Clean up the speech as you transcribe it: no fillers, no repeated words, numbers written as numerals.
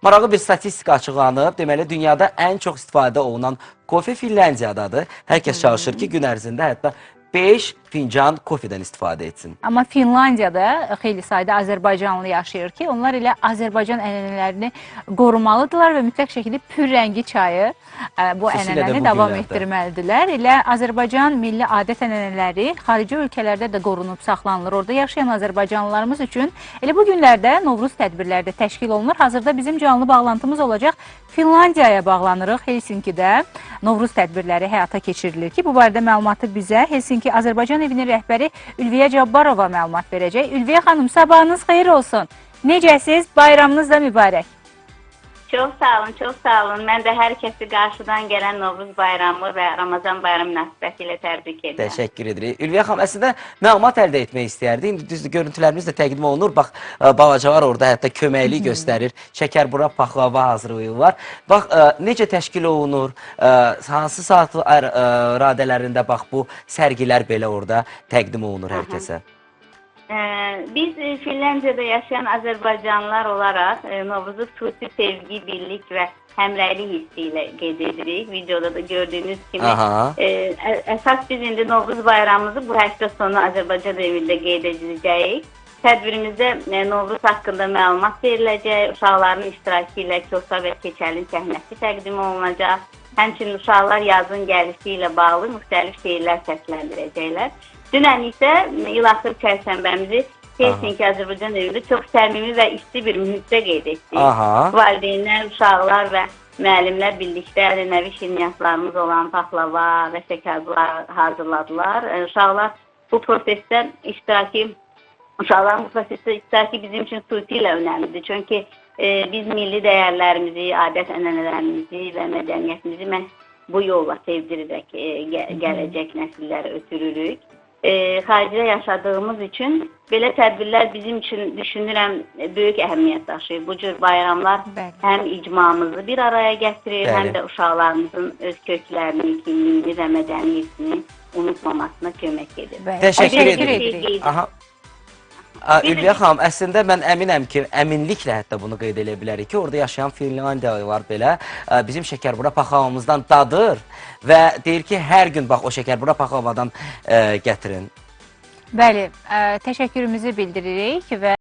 Maraqlı bir statistika açıqlanıb. Deməli, dünyada ən çox istifadə olunan kofe Finlandiyadadır. Hər kəs çalışır ki, gün ərzində hətta 5 fincan kofedən istifadə etsin. Amma Finlandiyada xeyli sayda Azərbaycanlı yaşayır ki, onlar elə Azərbaycan ənənələrini qorumalıdırlar və mütləq şəkildə pür rəngi çayı bu Xüsusilə də ənənəni bu davam günlərdə. etdirməlidirlər. Elə Azərbaycan milli adət ənənələri xarici ölkələrdə də qorunub saxlanılır. Orada yaşayan Azərbaycanlılarımız üçün elə bu günlərdə Novruz tədbirləri də təşkil olunur. Hazırda bizim canlı bağlantımız olacaq. Finlandiyaya bağlanırıq. Helsinkidə Novruz tədbirləri həyata keçirilir ki, bu barədə məlumatı bizə Helsinki Azərbaycan evinin rəhbəri Ülviyə Cabbarova məlumat verəcək. Ülviyə xanım, sabahınız xeyir olsun. Necəsiz? Bayramınız da mübarək. Çox sağ olun, çox sağ olun. Mən də hər kəsi qarşıdan gələn Novruz bayramı və Ramazan bayramı münasibətilə ilə təbrik edirəm. Təşəkkür edirik. Ülviyə xanım, əslində məlumat əldə etmək istəyərdik. İndi düzdür, görüntülərimiz də təqdim olunur. Bax, balacalar orada hətta köməklik göstərir. Şəkərbura paxlava hazırlayırlar. Bax, necə təşkil olunur? Hansı saat radələrində bax bu sərgilər belə orada təqdim olunur hər kəsə? Biz Finlandiyada yaşayan Azərbaycanlılar olaraq Novruzu xüsusi sevgi, birlik və həmrəylik hissi ilə qeyd edirik. Videoda da gördüyünüz kimi Aha. Əsas biz indi Novruz bayramımızı bu həftə sonu Azərbaycan evində qeyd edəcəyik. Tədbirimizdə Novruz haqqında məlumat veriləcək, uşaqların iştirakı ilə Kosa və Keçəlin səhnəsi təqdim olunacaq. Həmçinin uşaqlar yazın gəlişi ilə bağlı müxtəlif şeirlər səsləndirəcəklər. Dünən isə il axır çərşənbəmizi Helsinki Azərbaycan evində çox səmimi və isti bir mühitdə qeyd etdik. Aha. Valideynlər, uşaqlar və müəllimlər birlikdə ənənəvi şirniyyatlarımız olan paxlava və şəkərbura hazırladılar. Uşaqlar bu prosesdə iştirakı uşaqların bu prosesdə iştirakı bizim üçün xüsusilə önəmlidir. Çünki biz milli dəyərlərimizi, adət-ənənələrimizi və mədəniyyətimizi məhz bu yolla sevdirərək gələcək nəsillərə ötürürük. Xaricdə yaşadığımız üçün belə tədbirlər bizim üçün düşünürəm böyük əhəmiyyət daşıyır. Bu cür bayramlar həm icmamızı bir araya gətirir, həm də uşaqlarımızın öz köklərini, kimliyini və mədəniyyətini unutmamasına kömək edir. Bəli. Təşəkkür Təşəkkür edirik. edirik. Aha. Ülviyə xanım, əslində mən əminəm ki, əminliklə hətta bunu qeyd eləyə bilərik ki, orada yaşayan Finlandiyalılar belə bizim şəkərbura paxlavamızdan dadır və deyir ki, hər gün bax o şəkərbura paxlavadan gətirin. Bəli, təşəkkürümüzü bildiririk və